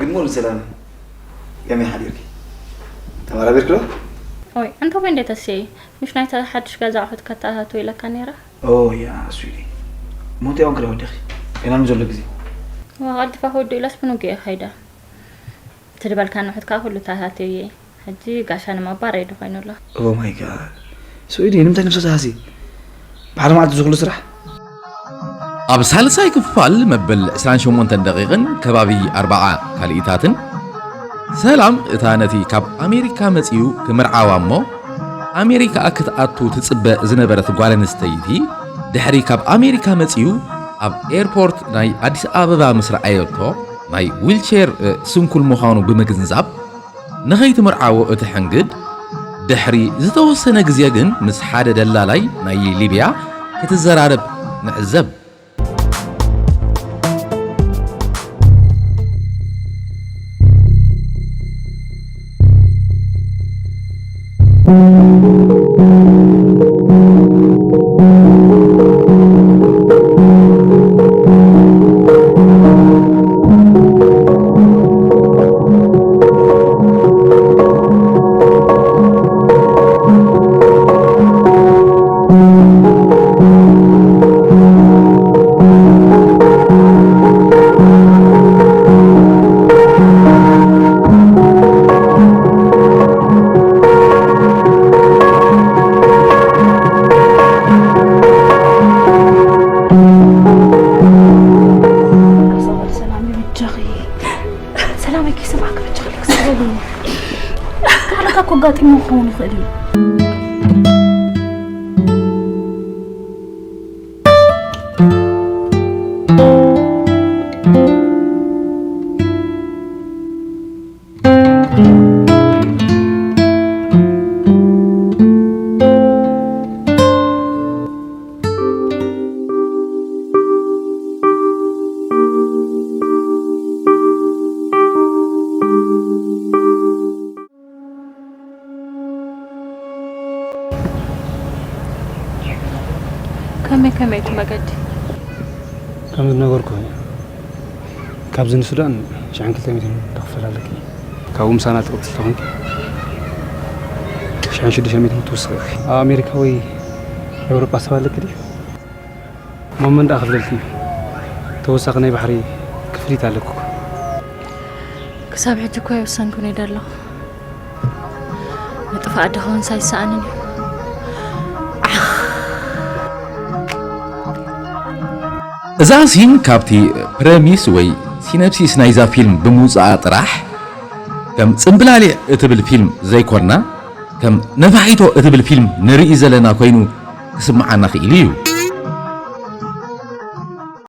Good morning ሰላም። ከመይ ሓዲርኪ? ተመራቢርኪ ዶ? ኦይ፣ ኣንታ ወይ እንዴት ተስየ? ምሽ ናይታ ሓድሽ ገዛ ኣቑሑት ከተኣታትው ኢለካ ነይረ? ኦ ያ፣ ስዊቲ። ሞት ያው ግራ ወደኺ። ገና ምን ዘሎ ግዜ? ዋ፣ ቀልጥፋ ክወዱ ኢላስ ብንጉ እየ ከይደ። ትድበልካ ንሑት ከዓ ኩሉ ተኣታትየ። ሕጂ ጋሻ ንምቕባር ሬዲ ኮይኑ ኣሎ። ኦ ማይ ጋድ። ስዊዲ፣ ንምንታይ ነብሰ ትሃሲ? ብሓደ መዓልቲ ዝኽሉ ስራሕ? ኣብ ሳልሳይ ክፋል መበል ዕስራን ሸሞንተን ደቂቕን ከባቢ ኣርባዓ ካልኢታትን፣ ሰላም፣ እታ ነቲ ካብ ኣሜሪካ መጺኡ ክምርዓዋ እሞ ኣሜሪካ ክትኣቱ ትጽበ ዝነበረት ጓል ኣንስተይቲ፣ ድሕሪ ካብ ኣሜሪካ መጺኡ ኣብ ኤርፖርት ናይ ኣዲስ ኣበባ ምስ ረኣየቶ፣ ናይ ዊልቸር፣ እ፣ ስንኩል ምዃኑ ብምግንዛብ፣ ንኸይትምርዓዎ እትሕንግድ፣ ድሕሪ ዝተወሰነ ግዜ ግን ምስ ሓደ ደላላይ ናይ ሊብያ ክትዘራረብ ንዕዘብ። ሰላም ይብጃኺ። ሰላም ይከይሰማዕካ በጃኻ ኣለካ። ሰላም እዩ። ባዕልኻ እኮ ኣጋጢሙ ክኸውን ይኽእል እዩ። ከመይ ከመይ እቲ መገዲ? ከም ዝነበርኩ እዩ። ካብዚ ንሱዳን ሽሕን ክልተ ሚእትን ትኽፈል ኣለኪ። ካብኡ ምሳና ትቕጽል ተኾንኪ ሽሕን ሽዱሽተ ሚእትን ትውስኺ ኢኺ። ኣብ ኣሜሪካ ወይ ኤውሮጳ ሰብ ኣለኪ ድዩ? እሞ መን ደኣ ክብለልኪ እዩ? ተወሳኺ ናይ ባሕሪ ክፍሊት ኣለኩ እኮ። ክሳብ ሕጂ እኮ ኣይወሰንኩን እየ ደለኹ። ምጥፋእ ድኸውንስ ኣይሰኣንን እዩ። ዓኽ። እዛ ሲን ካብቲ ፕረሚስ ወይ ሲነፕሲስ ናይዛ ፊልም ብምውጽኣ ጥራሕ፣ ከም ጽምብላሊዕ እትብል ፊልም ዘይኮና፣ ከም ነፋሒቶ እትብል ፊልም ንርኢ ዘለና ኮይኑ ክስምዓና ክኢሉ እዩ።